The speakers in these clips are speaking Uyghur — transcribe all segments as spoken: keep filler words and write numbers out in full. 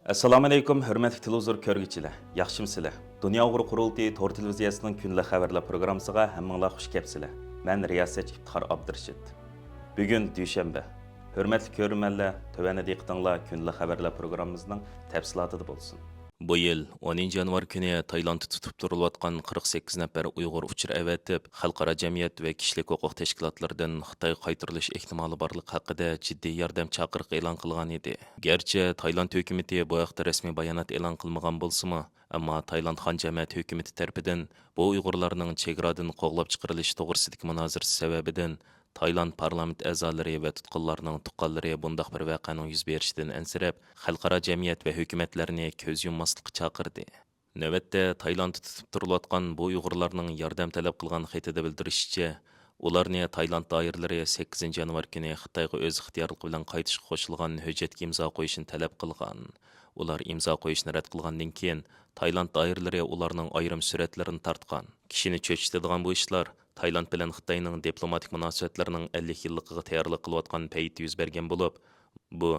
ئەسسالامۇئەلەيكۇم، ھۆرمەتلىك تېلېۋىزور كۆرگۈچىلەر، ياخشىمۇسىلەر؟ دۇنيا ئۇيغۇر قۇرۇلتىيى تور تېلېۋىزىيەسىنىڭ كۈندىلىك خەۋەرلەر پروگراممىسىغا ھەممىڭلار خۇش كەپسىلەر. مەن رىياسەتچى ئىپتىخار ئابدۇرېشىت. بۈگۈن دۈشەنبە. ھۆرمەتلىك كۆرۈرمەنلەر، تۆۋەندە دىققىتىڭلار كۈندىلىك خەۋەرلەر پروگراممىمىزنىڭ تەپسىلاتىدا بولسۇن. بۇ يىل ئونىنچى يانۋار كۈنى تايلاندتا تۇتۇپ تۇرۇلۇۋاتقان قىرىق سەككىز نەپەر ئۇيغۇر ئۇچۇر ئەۋەتىپ، خەلقئارا جەمئىيەت ۋە كىشىلىك ھوقۇق تەشكىلاتلىرىدىن خىتايغا قايتۇرۇلۇش ئېھتىمالى بارلىقى ھەققىدە جىددىي ياردەم چاقىرىقى ئېلان قىلغان ئىدى. گەرچە تايلاند ھۆكۈمىتى بۇ ھەقتە رەسمىي بايانات ئېلان قىلمىغان بولسىمۇ، ئەمما تايلاند خان جەمەتى ھۆكۈمىتى تەرىپىدىن بۇ ئۇيغۇرلارنىڭ چېگرادىن قوغلاپ چىقىرىلىشى توغرىسىدىكى مۇنازىرىسى سەۋەبىدىن تايلاند پارلامېنت ئەزالىرى ۋە تۇتقۇنلارنىڭ تۇغقانلىرى بۇنداق بىر ۋەقەنىڭ يۈز بېرىشىدىن ئەنسىرەپ، خەلقئارا جەمئىيەت ۋە ھۆكۈمەتلەرنى كۆز يۇمماسلىققا چاقىردى. نۆۋەتتە تايلاندتا تۇتۇپ تۇرۇلۇۋاتقان بۇ ئۇيغۇرلارنىڭ ياردەم تەلەپ قىلغان خېتىدە بىلدۈرۈشىچە، ئۇلارنى تايلاند دائىرىلىرى سەككىزىنچى يانۋار كۈنى خىتايغا ئۆز ئىختىيارلىقى بىلەن قايتىشقا قوشۇلغان ھۆججەتكە ئىمزا قويۇشنى تەلەپ قىلغان. ئۇلار ئىمزا قويۇشنى رەت قىلغاندىن كېيىن، تايلاند دائىرىلىرى ئۇلارنىڭ ئايرىم سۈرەتلىرىنى تارتقان. كىشىنى چۆچۈتىدىغان بۇ ئىشلار تايلاند بىلەن خىتاينىڭ دىپلوماتىك مۇناسىۋەتلىرىنىڭ ئەللىك يىللىقىغا تەييارلىق قىلىۋاتقان پەيتتە يۈز بەرگەن بولۇپ، بۇ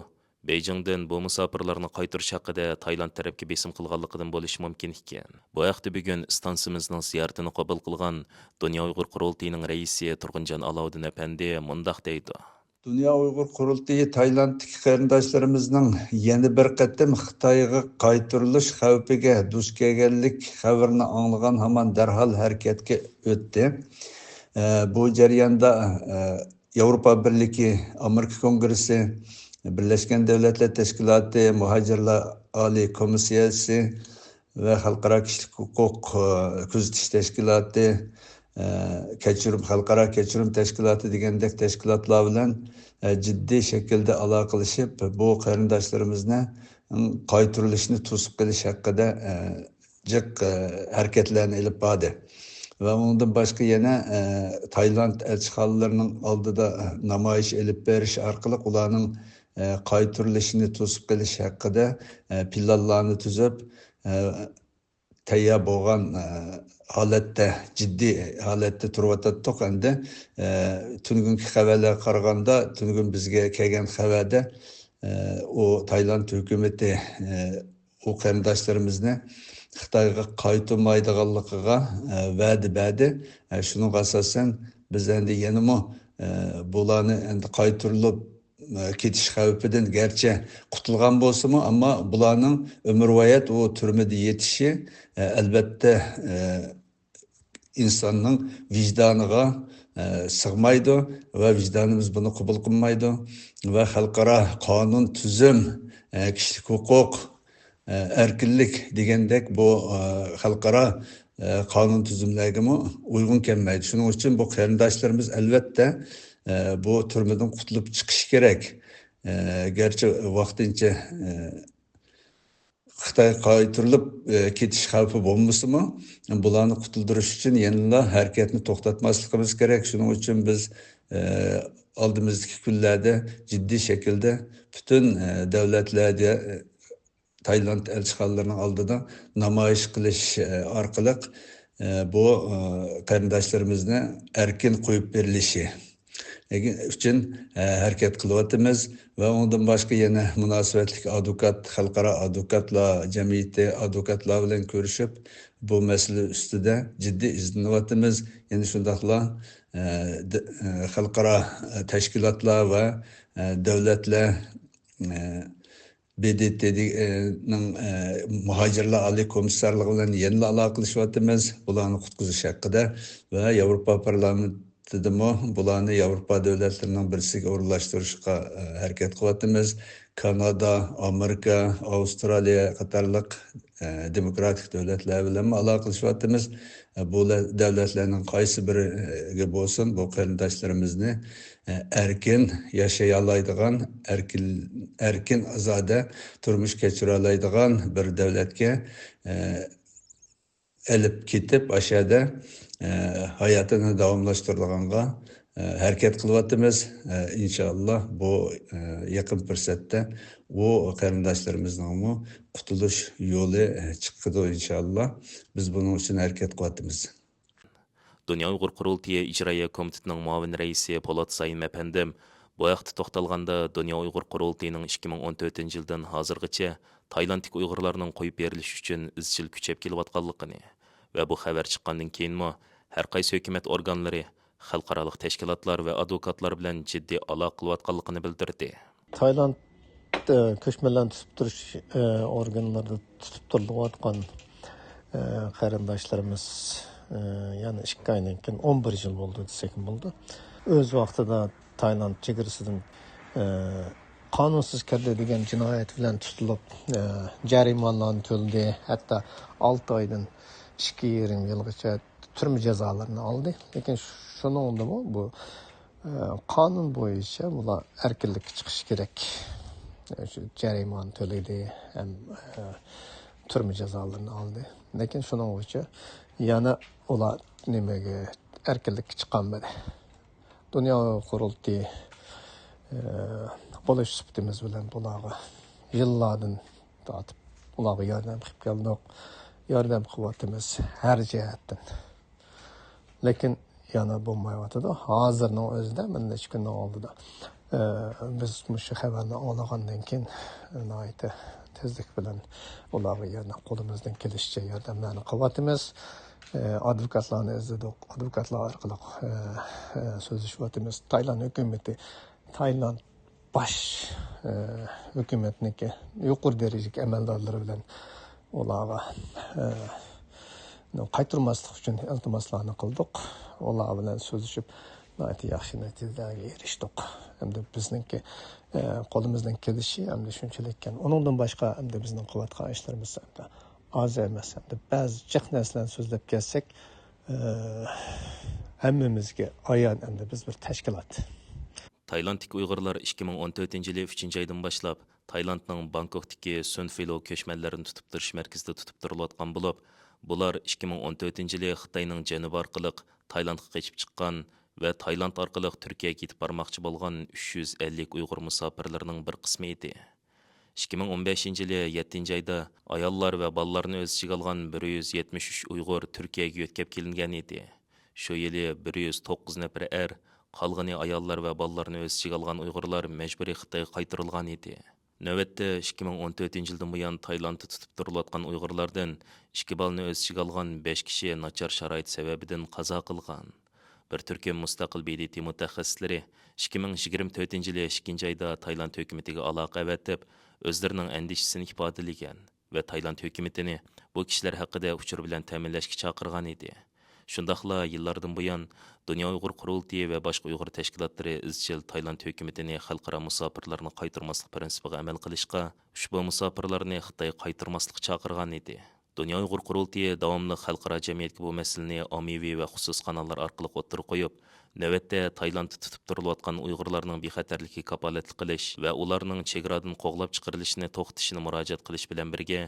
بېيجىڭدىن بۇ مۇساپىرلارنى قايتۇرۇش ھەققىدە تايلاند تەرەپكە بېسىم قىلغانلىقىدىن بولۇشى مۇمكىن ئىكەن. بۇ ھەقتە بۈگۈن ئىستانسىمىزنىڭ زىيارىتىنى قوبۇل قىلغان دۇنيا ئۇيغۇر قۇرۇلتىيىنىڭ رەئىسى تۇرغۇنجان ئالاۋۇدىن ئەپەندى مۇنداق دەيدۇ. دۇنيا ئۇيغۇر قۇرۇلتىيى تايلاندتىكى قېرىنداشلىرىمىزنىڭ يەنە بىر قېتىم خىتايغا قايتۇرۇلۇش خەۋپىگە دۇچ كەلگەنلىك خەۋىرىنى ئاڭلىغان ھامان دەرھال ھەرىكەتكە ئۆتتى. ئە، بۇ جەرياندا، ئە، ياۋروپا بىرلىكى، ئامېرىكا كونگرېسسى، بىرلەشكەن دۆلەتلەر تەشكىلاتى، مۇھاجىرلار ئالىي كومىسسىيەسى، ۋە خەلقئارا كىشىلىك ھوقۇق، ئى، كۆزىتىش تەشكىلاتى، ئى، كەچۈرۈم، خەلقئارا كەچۈرۈم تەشكىلاتى دېگەندەك تەشكىلاتلار بىلەن، ئى، جىددىي شەكىلدە ئالاقىلىشىپ، بۇ قېرىنداشلىرىمىزنى، ئى، قايتۇرۇلۇشىنى توسۇپ قېلىش ھەققىدە، ئى، جىق، ئى، ھەرىكەتلەرنى ئېلىپ باردى. ۋە ئۇنىڭدىن باشقا يەنە، ئى، تايلاند ئەلچىخانىلىرىنىڭ ئالدىدا، ئى، نامايىش ئېلىپ بېرىش ئارقىلىق ئۇلارنىڭ، ئى، قايتۇرۇلۇشىنى توسۇپ قېلىش ھەققىدە، ئى، پىلانلارنى تۈزۈپ، ئە، تەييار بولغان، ئە، ھالەتتە، جىددىي ھالەتتە تۇرۇۋاتاتتۇق. ئەمدى، ئە، تۈنۈگۈنكى خەۋەرلەرگە قارىغاندا، تۈنۈگۈن بىزگە كەلگەن خەۋەردە، ئە، ئۇ تايلاند ھۆكۈمىتى، ئە، ئۇ قېرىنداشلىرىمىزنى خىتايغا قايتۇرمايدىغانلىقىغا، ئە، ۋەدە بەردى. ئە، شۇنىڭغا ئاساسەن، بىز ئەمدى يەنىمۇ، ئە، بۇلارنى ئەمدى قايتۇرۇلۇپ، ئە، كېتىش خەۋپىدىن گەرچە قۇتۇلغان بولسىمۇ، ئەمما بۇلارنىڭ ئۆمۈرۋايەت ئۇ تۈرمىدە يېتىشى، ئە، ئەلۋەتتە، ئە، ئىنساننىڭ ۋىجدانىغا، ئە، سىغمايدۇ ۋە ۋىجدانىمىز بۇنى قوبۇل قىلمايدۇ ۋە خەلقئارا قانۇن تۈزۈم، ئە، كىشىلىك ھوقۇق، ئە، ئەركىنلىك دېگەندەك بۇ، ئە، خەلقئارا، ئە، قانۇن تۈزۈملەرگىمۇ ئۇيغۇن كەلمەيدۇ. شۇنىڭ ئۈچۈن بۇ قېرىنداشلىرىمىز ئەلۋەتتە، ئە، بۇ تۈرمىدىن قۇتۇلۇپ چىقىشى كېرەك. ئە، گەرچە ۋاقتىنچە، ئە، خىتايغا قايتۇرۇلۇپ، ئە، كېتىش خەۋپى بولمىسىمۇ، بۇلارنى قۇتۇلدۇرۇش ئۈچۈن يەنىلا ھەرىكەتنى توختاتماسلىقىمىز كېرەك. شۇنىڭ ئۈچۈن بىز، ئە، ئالدىمىزدىكى كۈنلەردە جىددىي شەكىلدە پۈتۈن، ئە، دەۋلەتلەردە، ئە، تايلاند ئەلچىخانىلىرىنىڭ ئالدىدا نامايىش قىلىش، ئارقىلىق، بۇ، قېرىنداشلىرىمىزنى ئەركىن قويۇپ بېرىلىشى ئۈچۈن ھەرىكەت قىلىۋاتىمىز ۋە ئۇنىڭدىن باشقا يەنە مۇناسىۋەتلىك ئادۋوكات، خەلقئارا ئادۋوكاتلار جەمئىيىتى ئادۋوكاتلار بىلەن كۆرۈشۈپ، بۇ مەسىلە ئۈستىدە جىددىي ئىزدىنىۋاتىمىز. يەنە شۇنداقلا، خەلقئارا تەشكىلاتلار ۋە دۆلەتلەر، ب د ت نىڭ، ئە، مۇھاجىرلار ئالىي كومىسسارلىقى بىلەن يەنىلا ئالاقىلىشىۋاتىمىز. بۇلارنى قۇتقۇزۇش ھەققىدە ۋە ياۋروپا پارلامېنتىدىمۇ بۇلارنى ياۋروپا دۆلەتلىرىنىڭ بىرسىگە ئورۇنلاشتۇرۇشقا، ئە، ھەرىكەت قىلىۋاتىمىز. كانادا، ئامېرىكا، ئاۋسترالىيە قاتارلىق، ئە، دېموكراتىك دۆلەتلەر بىلەنمۇ ئالاقىلىشىۋاتىمىز. بۇ لە-، دەۋلەتلەرنىڭ قايسى بىرىگە بولسۇن، بۇ قېرىنداشلىرىمىزنى، ئە، ئەركىن ياشىيالايدىغان، ئەركىن، ئەركىن ئازادە تۇرمۇش كەچۈرەلەيدىغان بىر دەۋلەتكە، ئە، ئېلىپ كېتىپ، ئاشۇ يەردە، ئە، ھاياتىنى داۋاملاشتۇرىدىغانغا، ئە، ھەرىكەت قىلىۋاتىمىز. ئە، ئىنشائاللا، بۇ، ئە، يېقىن پۇرسەتتە ئۇ قېرىنداشلىرىمىزنىڭمۇ قۇتۇلۇش يولى، ئە، چىقىدۇ، ئىنشائاللا. بىز بۇنىڭ ئۈچۈن ھەرىكەت قىلىۋاتىمىز. دۇنيا ئۇيغۇر قۇرۇلتىيى ئىجرائىيە كومىتېتىنىڭ مۇئاۋىن رەئىسى پولات سايىم ئەپەندىم بۇ ھەقتە توختالغاندا، دۇنيا ئۇيغۇر قۇرۇلتىيىنىڭ ئىككى مىڭ ئون تۆتىنچى يىلدىن ھازىرغىچە تايلاندتىكى ئۇيغۇرلارنىڭ قويۇپ بېرىلىش ئۈچۈن ئىزچىل كۈچەپ كېلىۋاتقانلىقىنى ۋە بۇ خەۋەر چىققاندىن كېيىنمۇ ھەر قايسى ھۆكۈمەت ئورگانلىرى، خەلقئارالىق تەشكىلاتلار ۋە ئادۋوكاتلار بىلەن جىددىي ئالاقە قىلىۋاتقانلىقىنى بىلدۈردى. تايلاند، ئە، كۆچمەنلەرنى تۇتۇپ تۇرۇش، ئە، ئورگانلىرىدا تۇتۇپ تۇرۇلۇۋاتقان، ئە، قېرىنداشلىرىمىز، ئە، يەنە ئىككى ئايدىن كېيىن ئون بىر يىل بولدى دېسەكمۇ بولىدۇ. ئۆز ۋاقتىدا تايلاند چېگرىسىدىن، ئە، قانۇنسىز كىردى دېگەن جىنايەت بىلەن تۇتۇلۇپ، ئە، جەرىمانىلارنى تۆلىدى، ھەتتا ئالتە ئايدىن ئىككى يېرىم يىلغىچە تۈرمە جازالىرىنى ئالدى. لېكىن شۇنىڭدىمۇ بۇ، ئە، قانۇن بويىچە بۇلار ئەركىنلىككە چىقىشى كېرەك. شۇ جەرىمانە تۆلىدى ھەم، ئە، تۈرمە جازالىرىنى ئالدى. لېكىن شۇنىڭ بويىچە يەنە ئۇلار نېمىگە، ئەركىنلىككە چىقالمىدى. دۇنيا قۇرۇلتىيى، ئە، بولۇش سۈپىتىمىز بىلەن بۇلارغا يىللاردىن تارتىپ ئۇلارغا ياردەم قىلىپ كەلدۇق. ياردەم قىلىۋاتىمىز ھەر جەھەتتىن. لېكىن يەنە بولمايۋاتىدۇ. ھازىرنىڭ ئۆزىدە، مانا نەچچە كۈننىڭ ئالدىدا، ئە، بىز مۇشۇ خەۋەرنى ئاڭلىغاندىن كېيىن، ناھايىتى تېزلىك بىلەن ئۇلارغا يەنە قولىمىزدىن كېلىشىچە ياردەملەرنى قىلىۋاتىمىز. ئە، ئادۋوكاتلارنى ئىزدىدۇق. ئادۋوكاتلار ئارقىلىق، ئە، ئە، سۆزلىشىۋاتىمىز. تايلاند ھۆكۈمىتى تايلاند باش، ئە، ھۆكۈمەتنىڭكى يۇقىرى دەرىجىلىك ئەمەلدارلىرى بىلەن ئۇلارغا، ئە، قايتۇرماسلىق ئۈچۈن ئىلتىماسلارنى قىلدۇق. ئۇلار بىلەن سۆزلىشىپ، ناھايىتى ياخشى نەتىجىلەرگە ئېرىشتۇق. ئەمدى بىزنىڭكى، ئە، قولىمىزدىن كېلىشى ئەمدى شۇنچىلىككەن. ئۇنىڭدىن باشقا ئەمدى بىزنىڭ قىلىۋاتقان ئىشلىرىمىز ئەمدى ئاز ئەمەس. ئەمدى بەزى جىق نەرسىلەرنى سۆزلەپ كەلسەك، ئە، ھەممىمىزگە ئايان ئەمدى بىز بىر تەشكىلات. تايلاندتىكى ئۇيغۇرلار ئىككى مىڭ ئون تۆتىنچى يىلى ئۈچىنچى ئايدىن باشلاپ تايلاندنىڭ بانكوكتىكى سۈنفىلو كۆچمەنلەرنى تۇتۇپ تۇرۇش مەركىزىدە تۇتۇپ تۇرۇلۇۋاتقان بولۇپ، بۇلار ئىككى مىڭ ئون تۆتىنچى يىلى خىتاينىڭ جەنۇبى ئارقىلىق تايلاندقا قېچىپ چىققان ۋە تايلاند ئارقىلىق تۈركىيەگە يېتىپ بارماقچى بولغان ئۈچ يۈز ئەللىك ئۇيغۇر مۇساپىرلىرىنىڭ بىر قىسمى ئىدى. ئىككى مىڭ ئون بەشىنچى يىلى يەتتىنچى ئايدا ئاياللار ۋە بالىلارنى ئۆز ئىچىگە ئالغان بىر يۈز يەتمىش ئۈچ ئۇيغۇر تۈركىيەگە يۆتكەپ كېلىنگەن ئىدى. شۇ يىلى بىر يۈز توققۇز نەپىرى ئەر، قالغىنى ئاياللار ۋە بالىلارنى ئۆز ئىچىگە ئالغان ئۇيغۇرلار مەجبۇرىي خىتايغا قايتۇرۇلغان ئىدى. نۆۋەتتە، ئىككى مىڭ ئون تۆتىنچى يىلدىن بۇيان تايلاندتا تۇتۇپ تۇرۇلۇۋاتقان ئۇيغۇرلاردىن ئىككى بالىنى ئۆز ئىچىگە ئالغان بەش كىشى ناچار شارائىت سەۋەبىدىن قازا قىلغان. بىر تۈركۈم مۇستەقىل ب د ت مۇتەخەسسىسلىرى ئىككى مىڭ يىگىرمە تۆتىنچى يىلى ئىككىنچى ئايدا تايلاند ھۆكۈمىتىگە ئالاقە ئەۋەتىپ، ئۆزلىرىنىڭ ئەندىشىسىنى ئىپادىلىگەن ۋە تايلاند ھۆكۈمىتىنى بۇ كىشىلەر ھەققىدە ئۇچۇر بىلەن تەمىنلەشكە چاقىرغان ئىدى. شۇنداقلا يىللاردىن بۇيان، دۇنيا ئۇيغۇر قۇرۇلتىيى ۋە باشقا ئۇيغۇر تەشكىلاتلىرى ئىزچىل تايلاند ھۆكۈمىتىنى خەلقئارا مۇساپىرلارنى قايتۇرماسلىق پىرىنسىپىغا ئەمەل قىلىشقا، ئۇشبۇ مۇساپىرلارنى خىتايغا قايتۇرماسلىققا چاقىرغان ئىدى. دۇنيا ئۇيغۇر قۇرۇلتىيى داۋاملىق خەلقئارا جەمئىيەتكە بۇ مەسىلىنى ئاممىۋى ۋە خۇسۇسىي قاناللار ئارقىلىق ئوتتۇرىغا قويۇپ، نۆۋەتتە تايلاندتا تۇتۇپ تۇرۇلۇۋاتقان ئۇيغۇرلارنىڭ بىخەتەرلىكىگە كاپالەتلىك قىلىش ۋە ئۇلارنىڭ چېگرادىن قوغلاپ چىقىرىلىشىنى توختىتىشىنى مۇراجىئەت قىلىش بىلەن بىرگە،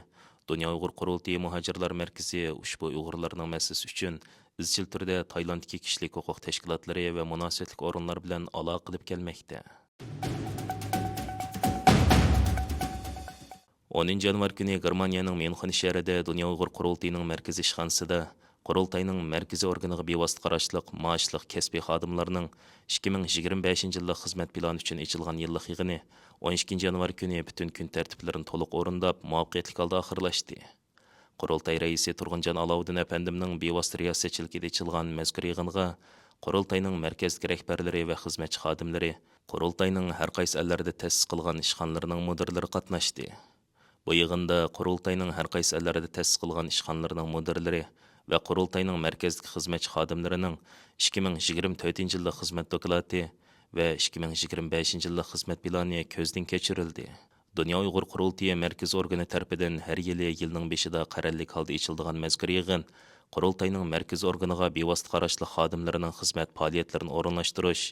دۇنيا ئۇيغۇر قۇرۇلتىيى مۇھاجىرلار مەركىزى ئۇشبۇ ئۇيغۇرلارنىڭ مەسىلىسى ئۈچۈن ئىزچىل تۈردە تايلاندتىكى كىشىلىك ھوقۇق تەشكىلاتلىرى ۋە مۇناسىۋەتلىك ئورۇنلار بىلەن ئالاقە قىلىپ كەلمەكتە. ئونىنچى يانۋار كۈنى گېرمانىيەنىڭ ميۇنخېن شەھىرىدە دۇنيا ئۇيغۇر قۇرۇلتىيىنىڭ مەركىزىي ئىشخانىسىدا قۇرۇلتاينىڭ مەركىزىي ئورگىنىغا بىۋاسىتە قاراشلىق مائاشلىق كەسپىي خادىملارنىڭ ئىككى مىڭ يىگىرمە بەشىنچى يىللىق خىزمەت پىلانى ئۈچۈن ئېچىلغان يىللىق يىغىنى ئون ئىككىنچى يانۋار كۈنى پۈتۈن كۈن تەرتىپلىرىنى تولۇق ئورۇنداپ، مۇۋەپپەقىيەتلىك ھالدا ئاخىرلاشتى. قۇرۇلتاي رەئىسى تۇرغۇنجان ئالاۋۇدىن ئەپەندىمنىڭ بىۋاسىتە رىياسەتچىلىكىدە ئېچىلغان مەزكۇر يىغىنغا قۇرۇلتاينىڭ مەركەزدىكى رەھبەرلىرى ۋە خىزمەتچى خادىملىرى، قۇرۇلتاينىڭ ھەر قايسى ئەللەردە تەسىس قىلغان ئىشخانىلىرىنىڭ مۇدىرلىرى قاتناشتى. بۇ يىغىندا قۇرۇلتاينىڭ ھەر قايسى ئەللەردە تەسىس قىلغان ئىشخانىلىرىنىڭ مۇدىرلىرى ۋە قۇرۇلتاينىڭ مەركەزدىكى خىزمەتچى خادىملىرىنىڭ ئىككى مىڭ يىگىرمە تۆتىنچى يىللىق خىزمەت دوكلاتى ۋە ئىككى مىڭ يىگىرمە بەشىنچى يىللىق خىزمەت پىلانى كۆزدىن كەچۈرۈلدى. دۇنيا ئۇيغۇر قۇرۇلتىيى مەركىزىي ئورگىنى تەرىپىدىن ھەر يىلى يىلنىڭ بېشىدا قەرەللىك ھالدا ئېچىلىدىغان مەزكۇر يىغىن قۇرۇلتاينىڭ مەركىزىي ئورگىنىغا بىۋاسىتە قاراشلىق خادىملىرىنىڭ خىزمەت پائالىيەتلىرىنى ئورۇنلاشتۇرۇش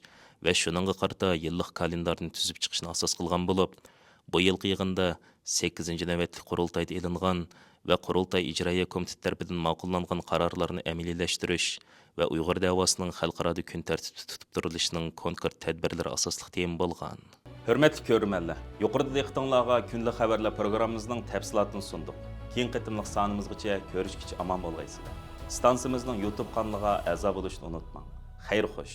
ۋە شۇنىڭغا قارىتا يىللىق كالېندارنى تۈزۈپ چىقىشنى ئاساس قىلغان بولۇپ، بۇ يىلقى يىغىندا سەككىزىنچى نۆۋەتلىك قۇرۇلتايدا ئېلىنغان ۋە قۇرۇلتاي ئىجرائىيە كومىتېتى تەرىپىدىن ماقۇللانغان قارارلارنى ئەمەلىيلەشتۈرۈش ۋە ئۇيغۇر دەۋاسىنىڭ خەلقئارادا كۈن تەرتىپتە تۇتۇپ تۇرۇلۇشىنىڭ كونكرېت تەدبىرلىرى ئاساسلىق تېما بولغان. ھۆرمەتلىك كۆرۈرمەنلەر، يۇقىرىدا دىققىتىڭلارغا كۈندىلىك خەۋەرلەر پروگراممىمىزنىڭ تەپسىلاتىنى سۇندۇق. كېيىنكى قېتىملىق سانىمىزغىچە كۆرۈشكىچە ئامان بولغايسىلەر. ئىستانسىمىزنىڭ يۇتۇب قانىلىغا ئەزا بولۇشنى ئۇنتۇماڭ. خەير خوش.